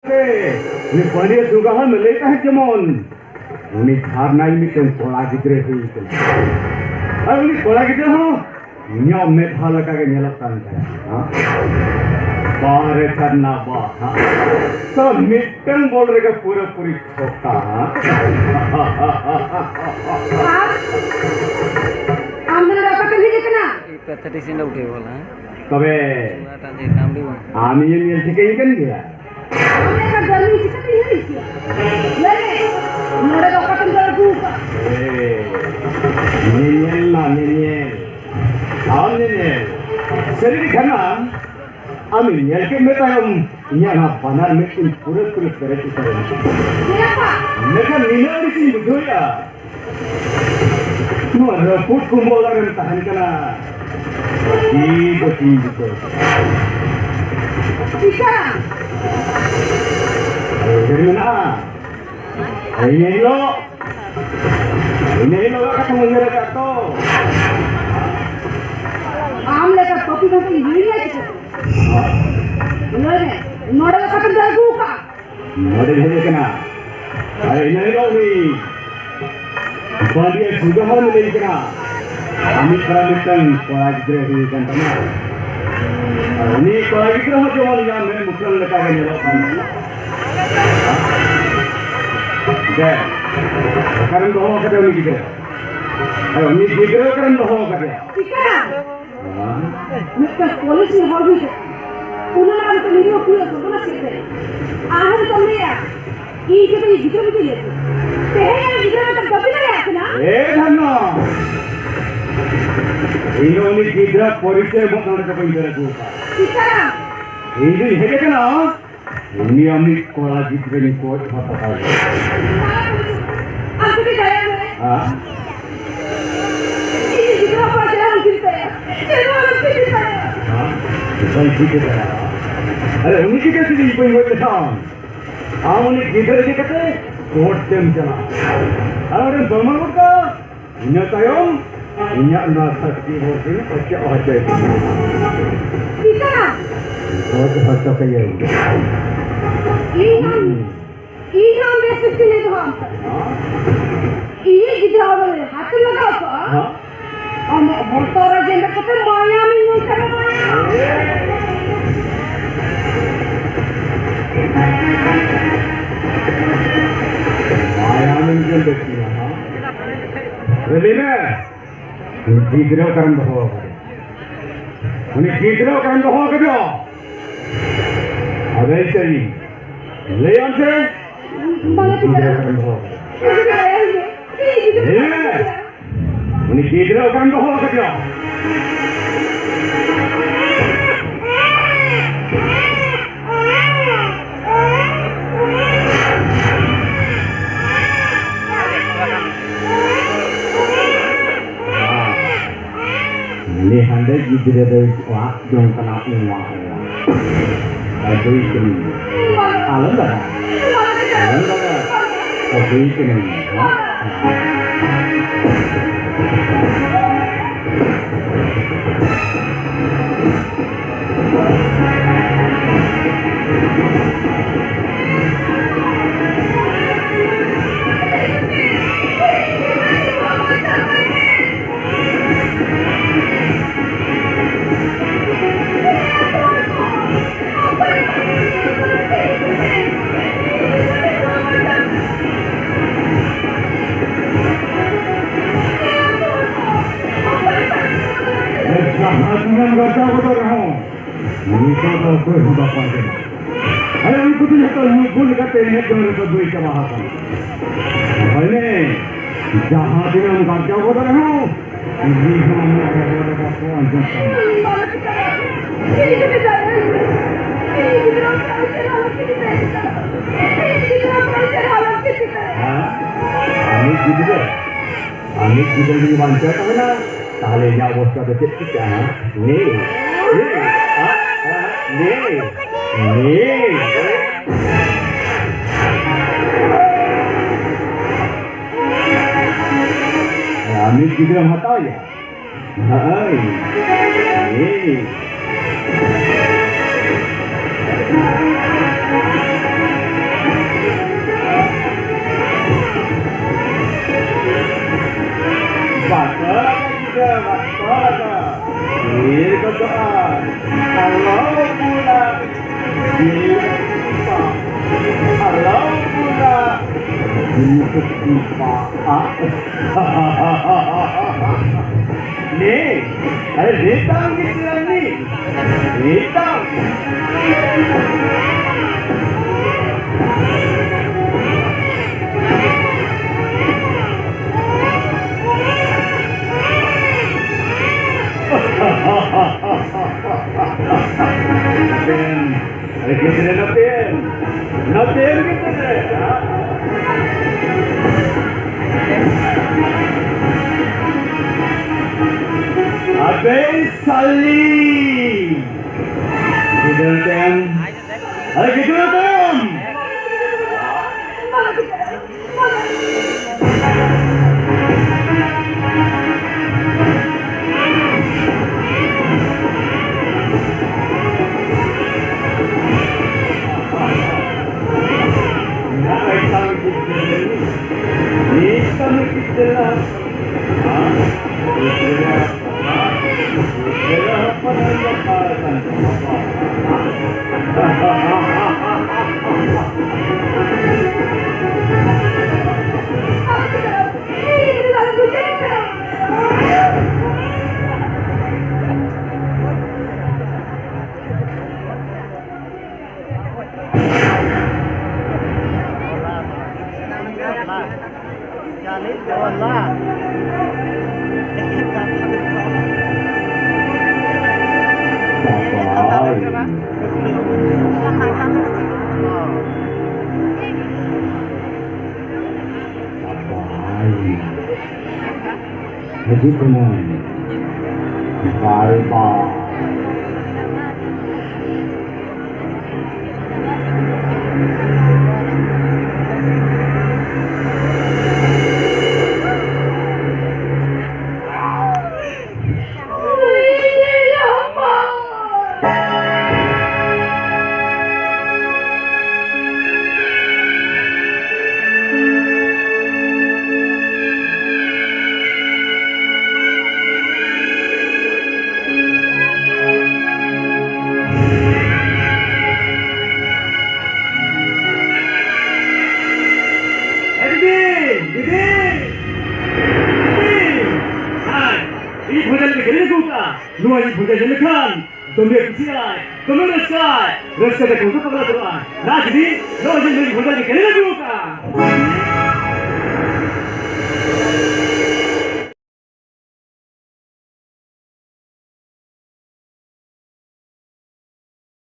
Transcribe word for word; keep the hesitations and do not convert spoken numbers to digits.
ᱩᱱᱤ ᱯᱟᱹᱱᱤᱭᱟᱹ ᱫᱩᱨᱜᱟ ᱦᱚᱸ ᱞᱟᱹᱭ ᱛᱟᱦᱮᱸᱫ ᱡᱮᱢᱚᱱ ᱩᱱᱤ ᱡᱷᱟᱨᱱᱟᱭ ᱢᱤᱫᱴᱮᱱ ᱠᱚᱲᱟ ᱜᱤᱫᱽᱨᱟᱹ ᱦᱩᱭ ᱠᱟᱱᱟ᱾ ᱟᱨ ᱩᱱᱤ ᱠᱚᱲᱟ ᱜᱤᱫᱽᱨᱟᱹ ᱦᱚᱸ ᱤᱧᱟᱹᱜ ᱢᱮᱫᱦᱟ ᱞᱮᱠᱟ ᱜᱮ ᱧᱮᱞᱚᱜ ᱠᱟᱱ ᱛᱟᱭᱟ᱾ ᱦᱮᱸ? ᱵᱟᱦᱨᱮ ᱡᱷᱟᱨᱱᱟ ᱵᱟ, ᱦᱮᱸ? ᱛᱚ ᱢᱤᱫᱴᱟᱝ ᱵᱚᱞ ᱨᱮᱜᱮ ᱯᱩᱨᱟᱹ ᱯᱩᱨᱤ ᱪᱷᱚᱠᱟ, ᱦᱮᱸ? ᱟᱨ ᱟᱢ ᱫᱚ ᱱᱚᱰᱮ ᱚᱠᱟ ᱠᱷᱚᱱ ᱦᱮᱡ ᱟᱠᱟᱱᱟ? ᱯᱮᱛᱷᱮᱴᱤᱥ ᱤᱧ ᱫᱚ ᱩᱴᱷᱟᱹᱣ ᱵᱚᱞᱟ, ᱦᱮᱸ? ᱛᱚᱵᱮ ᱚᱱᱟᱴᱟᱜ ᱡᱮ ᱠᱟᱢᱲᱤ ᱵᱟᱝ᱾ ᱟᱢ ᱤᱧᱮᱢ ᱧᱮᱞ ᱴᱷᱤᱠᱟᱹᱧ ᱠᱟᱱ ᱜᱮᱭᱟ? ᱟᱢ ᱞᱮᱠᱟ ᱫᱟᱹᱢᱤ ᱪᱤᱠᱟᱹᱛᱮ ᱧᱮᱞ ᱠᱮᱭᱟ? ᱞᱟᱹᱭ ᱢᱮ, ᱱᱚᱰᱮ ᱫᱚ ᱚᱠᱟ ᱠᱷᱚᱱ ᱫᱚ ᱟᱹᱜᱩ ᱟᱠᱟᱫ? ᱮ, ᱧᱮᱧᱮᱞ ᱱᱟ, ᱧᱮᱧᱮᱞ᱾ ᱟᱢ ᱧᱮᱧᱮᱞ᱾ ᱥᱟᱹᱨᱤ ᱜᱮ ᱠᱟᱱᱟ, ᱟᱢ ᱧᱮᱞ ᱠᱮᱫ ᱢᱮ ᱛᱟᱭᱚᱢ, ᱤᱧᱟᱹᱜ ᱱᱚᱣᱟ ᱵᱟᱱᱟᱨ ᱢᱮᱫ ᱠᱤᱱ ᱯᱩᱨᱟᱹ ᱯᱩᱨᱟᱹ ᱯᱮᱨᱮᱡ ᱩᱛᱟᱹᱨ ᱮᱱᱟ᱾ ᱪᱮᱫᱟᱜ ᱵᱟᱝ? ᱢᱮᱱᱠᱷᱟᱱ ᱱᱤᱱᱟᱹᱜ ᱟᱹᱲᱤᱥᱤᱧ ᱵᱩᱡᱷᱟᱹᱣᱮᱫᱼᱟ, ᱱᱚᱣᱟ ᱨᱟᱹᱯᱩᱫ ᱠᱩᱢᱵᱟᱹ ᱚᱲᱟᱜ ᱨᱮᱢ ᱛᱟᱦᱮᱱ ᱠᱟᱱᱟ᱾ ᱟᱹᱰᱤ ᱵᱟᱹᱲᱛᱤᱧ ᱵᱩᱡᱷᱟᱹᱣ ᱠᱮᱫᱟ᱾ ᱪᱤᱠᱟ? ᱟᱨ ᱩᱭᱦᱟᱹᱨ ᱢᱮᱱᱟᱜᱼᱟ, ᱤᱱᱟᱹ ᱦᱤᱞᱳᱜ, ᱤᱱᱟᱹ ᱦᱤᱞᱳᱜ ᱠᱟᱛᱷᱟᱢ ᱩᱭᱦᱟᱹᱨ ᱟᱠᱟᱫ ᱛᱚ? ᱟᱢ ᱞᱮᱠᱟ ᱯᱟᱹᱯᱤ ᱫᱚ ᱤᱧ ᱦᱤᱲᱤᱧᱟ ᱪᱤᱠᱟᱹᱛᱮ? ᱞᱟᱹᱭ ᱢᱮ, ᱱᱚᱰᱮ ᱫᱚ ᱚᱠᱟ ᱠᱷᱚᱱ ᱯᱮ ᱟᱹᱜᱩ ᱟᱠᱟᱫ? ᱱᱚᱰᱮᱧ ᱦᱮᱡ ᱟᱠᱟᱱᱟ᱾ ᱟᱨ ᱤᱱᱟᱹ ᱦᱤᱞᱳᱜ ᱩᱱᱤ ᱵᱟᱹᱫᱤᱭᱟᱹ ᱥᱩᱡᱟ ᱦᱚᱲ ᱞᱟᱹᱭ ᱠᱟᱱᱟ, ᱟᱢᱤᱡ ᱠᱚᱲᱟ ᱢᱤᱫᱴᱟᱝ ᱠᱚᱲᱟ ᱜᱤᱫᱽᱨᱟᱹ ᱦᱩᱭ ᱟᱠᱟᱱ ᱛᱟᱢᱟ᱾ ᱟᱨ ᱩᱱᱤ ᱠᱚᱲᱟ ᱜᱤᱫᱽᱨᱟᱹ ᱦᱚᱸ ᱡᱮᱢᱚᱱ ᱤᱧᱟᱹᱜ ᱢᱮᱫ ᱢᱩᱴᱷᱟᱹᱱ ᱞᱮᱠᱟ ᱜᱮ ᱧᱮᱞᱚᱜ ᱠᱟᱱ ᱛᱟᱢᱟ᱾ ᱫᱮ, ᱚᱠᱟᱨᱮᱢ ᱫᱚᱦᱚ ᱟᱠᱟᱫᱮᱭᱟ ᱩᱱᱤ ᱜᱤᱫᱽᱨᱟᱹ? ᱟᱨ ᱩᱱᱤ ᱜᱤᱫᱽᱨᱟᱹ ᱚᱠᱟᱨᱮᱢ ᱫᱚᱦᱚ ᱟᱠᱟᱫᱮᱭᱟ? ᱪᱤᱠᱟᱹ? ᱢᱤᱫᱴᱟᱝ ᱯᱩᱞᱤᱥ ᱨᱤᱱ ᱦᱚᱲ ᱦᱩᱭ ᱠᱟᱛᱮ, ᱩᱱᱟᱹᱜ ᱢᱟᱨᱟᱝ ᱢᱤᱫᱴᱟᱝ ᱱᱤᱨᱤᱦᱚ ᱠᱩᱲᱤ ᱦᱚᱯᱚᱱ ᱠᱟᱱᱟ ᱥᱮ ᱪᱮᱫ? ᱟᱨᱦᱚᱸ ᱱᱤᱛᱚᱜ ᱞᱟᱹᱭᱟ, ᱤᱧ ᱪᱮᱫ ᱤᱧ ᱜᱤᱫᱽᱨᱟᱹ ᱢᱤᱫᱴᱟᱝ ᱤᱭᱟᱹ ᱠᱚ? ᱛᱮᱦᱮᱧ ᱟᱢ ᱜᱤᱫᱽᱨᱟᱹ ᱢᱤᱫᱴᱟᱝ ᱵᱟᱹᱜᱤ ᱫᱟᱲᱮᱭᱟᱜ ᱠᱟᱱᱟ? ᱮ ᱫᱷᱟᱱᱚ, ᱤᱧ ᱫᱚ ᱩᱱᱤ ᱜᱤᱫᱽᱨᱟᱹ ᱯᱚᱨᱤᱪᱚᱭ ᱮᱢᱚᱜ ᱱᱚᱰᱮ ᱫᱚ ᱵᱟᱹᱧ ᱫᱟᱲᱮ ᱟᱠᱚ ᱠᱟᱱᱟ᱾ ᱪᱮᱫᱟᱜ? ᱤᱧ ᱫᱩᱧ ᱦᱮᱡ ᱟᱠᱟᱱᱟ ᱩᱱᱤ ᱟᱢᱤᱡ ᱠᱚᱲᱟ ᱜᱤᱫᱽᱨᱟᱹᱧ ᱜᱚᱡ ᱦᱚᱴᱚ ᱠᱟᱭᱟ᱾ ᱟᱢ ᱠᱟᱹᱴᱤᱡ ᱫᱟᱭᱟ ᱢᱮ᱾ ᱦᱮᱸ? ᱤᱧ ᱜᱤᱫᱽᱨᱟᱹ ᱚᱠᱚᱭ ᱪᱮᱫ ᱦᱚᱸ ᱵᱟᱹᱧ ᱪᱤᱱᱛᱟᱹᱭᱟ᱾ ᱪᱮᱫ ᱦᱚᱸ ᱵᱟᱹᱧ ᱪᱤᱱᱛᱟᱹᱭᱟ᱾ ᱦᱮᱸ? ᱵᱟᱹᱧ ᱪᱤᱱᱛᱟᱹ ᱫᱟᱲᱮᱭᱟᱜᱼᱟ᱾ ᱟᱨᱮ, ᱩᱱᱤ ᱪᱤᱠᱟᱹ ᱛᱮ ᱤᱧ ᱵᱟᱹᱧ ᱜᱚᱡ ᱞᱮᱠᱷᱟᱱ? ᱟᱢ ᱩᱱᱤ ᱜᱤᱫᱽᱨᱟᱹ ᱤᱫᱤ ᱠᱟᱛᱮ ᱠᱳᱨᱴ ᱛᱮᱢ ᱪᱟᱞᱟᱜᱼᱟ᱾ ᱟᱨ ᱚᱸᱰᱮᱢ ᱫᱚᱞᱢᱟ ᱜᱚᱫ ᱠᱟᱜᱼᱟ᱾ ᱤᱱᱟᱹ ᱛᱟᱭᱚᱢ ᱤᱧᱟᱹᱜ ᱱᱚᱣᱟ ᱥᱟᱹᱠᱛᱤ ᱵᱚᱞ ᱛᱮ ᱚᱪᱚᱜ ᱦᱚᱪᱚᱭ ᱢᱮ᱾ ᱴᱷᱤᱠᱟᱹᱱᱟ᱾ ᱜᱚᱡ ᱦᱚᱪᱚ ᱠᱟᱭᱟᱹᱧ᱾ ᱤᱧ ᱦᱚᱸ, ᱤᱧ ᱦᱚᱸ ᱵᱮᱥ ᱴᱷᱤᱠ ᱛᱮᱧ ᱫᱚᱦᱚ ᱟᱢ ᱠᱟᱱᱟ᱾ ᱤᱧᱤᱡ ᱜᱤᱫᱽᱨᱟᱹ ᱟᱢ ᱦᱟᱛ ᱞᱟᱜᱟᱣ ᱠᱚᱜᱼᱟ᱾ ᱦᱮᱸ? ᱟᱢᱟᱜ ᱵᱚᱛᱚᱨ ᱨᱮ ᱡᱮᱱᱫᱟ ᱠᱟᱛᱮ ᱢᱟᱭᱟᱢᱤᱧ ᱢᱚᱱᱛᱮ ᱨᱮ ᱢᱟᱭᱟᱢ᱾ ᱢᱟᱭᱟᱢᱤᱧ ᱡᱮᱱᱫᱟ ᱠᱤᱱᱟ, ᱦᱮᱸ? ᱞᱟᱹᱭ ᱢᱮ᱾ ᱩᱱᱤ ᱜᱤᱫᱽᱨᱟᱹ ᱚᱠᱟᱨᱮᱢ ᱫᱚᱦᱚ ᱟᱠᱟᱫᱮᱭᱟ? ᱩᱱᱤ ᱜᱤᱫᱽᱨᱟᱹ ᱚᱠᱟᱨᱮᱢ ᱫᱚᱦᱚ ᱟᱠᱟᱫᱮᱭᱟ? ᱟᱫᱚ ᱮᱭ ᱥᱟᱹᱨᱤ, ᱞᱟᱹᱭ ᱟᱢ ᱥᱮ? ᱵᱟᱝᱟ, ᱜᱤᱫᱽᱨᱟᱹ ᱚᱠᱟᱨᱮᱢ ᱫᱚᱦᱚ ᱟᱠᱟᱫᱮᱭᱟ? ᱞᱟᱹᱭ ᱢᱮ᱾ ᱩᱱᱤ ᱜᱤᱫᱽᱨᱟᱹ ᱚᱠᱟᱨᱮᱢ ᱫᱚᱦᱚ ᱟᱠᱟᱫᱮᱭᱟ? ᱩᱱᱤ ᱦᱟᱸᱰᱮ ᱜᱤᱫᱽᱨᱟᱹ ᱫᱚᱭ ᱨᱟᱜ ᱡᱚᱝ ᱠᱟᱱᱟ, ᱩᱣᱟ, ᱩᱣᱟ᱾ ᱟᱹᱜᱩᱭ ᱠᱟᱹᱱᱟᱹᱧ᱾ ᱟᱞᱚᱢ ᱨᱟᱜᱟ᱾ ᱟᱞᱚᱢ ᱨᱟᱜᱟ᱾ ᱟᱹᱜᱩᱭ ᱠᱟᱹᱱᱟᱹᱧ᱾ ᱡᱟᱦᱟᱸ ᱛᱤᱱᱟᱹᱜ ᱜᱟᱡᱟᱣ ᱜᱚᱫᱚᱜ ᱨᱮᱦᱚᱸ, ᱱᱤᱛᱚᱜ ᱫᱚ ᱚᱠᱚᱭ ᱦᱚᱸ ᱵᱟᱠᱚ ᱟᱸᱡᱚᱢᱟ᱾ ᱟᱨ ᱩᱱᱠᱩ ᱫᱚ ᱡᱚᱛᱚ ᱧᱩ ᱵᱩᱞ ᱠᱟᱛᱮ ᱮᱱᱮᱡ ᱡᱚᱝ ᱨᱮᱠᱚ ᱫᱩᱭ ᱪᱟᱵᱟ ᱟᱠᱟᱱᱟ᱾ ᱦᱳᱭ ᱢᱮ, ᱡᱟᱦᱟᱸ ᱛᱤᱱᱟᱹᱜ ᱮᱢ ᱜᱟᱡᱟᱣ ᱜᱚᱫᱚᱜ ᱨᱮᱦᱚᱸ, ᱩᱱᱤ ᱦᱚᱸ ᱟᱢᱟᱜ ᱨᱚᱲ ᱨᱮ ᱵᱟᱠᱚ ᱟᱸᱡᱚᱢ ᱛᱟᱢᱟ᱾ ᱦᱮᱸ? ᱟᱢᱤᱡ ᱜᱤᱫᱽᱨᱟᱹ, ᱟᱢᱤᱡ ᱜᱤᱫᱽᱨᱟᱹ ᱡᱩᱫᱤ ᱵᱟᱧᱪᱟᱣ ᱛᱟᱦᱮᱱᱟ, ᱛᱟᱦᱞᱮ ᱤᱧᱟᱹᱜ ᱚᱵᱚᱥᱛᱟ ᱫᱚ ᱪᱮᱫ ᱪᱤᱠᱟᱹᱜᱼᱟ? ᱱᱮ, ᱱᱮ, ᱟ, ᱟ, ᱱᱮ, ᱱᱮ᱾ ᱟᱢᱤᱡ ᱜᱤᱫᱽᱨᱟᱹᱢ ᱦᱟᱛᱟᱣᱮᱭᱟ? ᱦᱳᱭ᱾ ᱱᱮ᱾ ᱵᱟᱠᱛᱚ ᱞᱟᱜᱟ ᱛᱷᱤᱨ ᱜᱚᱫᱚᱜᱼᱟ᱾ ᱟᱞᱚ ᱵᱩᱞᱟ ᱡᱤᱞ ᱯᱟ-, ᱟᱞᱚ ᱵᱩᱞᱟ ᱡᱤᱞ ᱯᱟ-, ᱟ-, ᱱᱮ, ᱟᱨᱮ ᱱᱮᱛᱟᱝ ᱜᱮ ᱪᱮᱫᱟᱜ ᱱᱮ? ᱱᱮᱛᱟᱝ᱾ ᱟᱯᱮᱱ, ᱟᱨᱮ ᱜᱤᱫᱽᱨᱟᱹ ᱱᱚᱛᱮᱱ, ᱱᱚᱛᱮᱱ ᱜᱤᱫᱽᱨᱟᱹ, ᱦᱟ? ᱟᱵᱮᱱ ᱥᱟᱞᱤ᱾ ᱜᱤᱫᱽᱨᱟᱹ ᱱᱚᱛᱮᱱ, ᱟᱨᱮ ᱜᱤᱫᱽᱨᱟᱹ ᱱᱚᱛᱮᱱ᱾ ᱦᱤᱡᱩᱜ ᱠᱟᱱᱟᱭ᱾ ᱵᱟᱭ ᱵᱟᱭ᱾ ᱟᱹᱜᱩ ᱠᱟᱜᱼᱟ᱾ ᱱᱚᱣᱟ ᱤᱧ ᱵᱷᱚᱡᱟ ᱧᱮᱞ ᱞᱮᱠᱷᱟᱱ ᱫᱚᱢᱮ ᱠᱩᱥᱤᱜᱼᱟᱭ, ᱫᱚᱢᱮ ᱨᱟᱹᱥᱠᱟᱹᱜᱼᱟᱭ, ᱨᱟᱹᱥᱠᱟᱹ ᱛᱮ ᱠᱚᱸᱰᱮᱞ ᱯᱟᱜᱽᱞᱟ ᱩᱛᱟᱹᱨᱚᱜᱼᱟᱭ᱾ ᱞᱟ ᱡᱩᱫᱤ ᱱᱚᱜᱼᱚᱭ ᱡᱮ ᱱᱩᱭ ᱵᱷᱚᱡᱟ ᱜᱮ ᱠᱮᱱᱮᱞ ᱟᱹᱜᱩ ᱠᱟᱜᱼᱟ᱾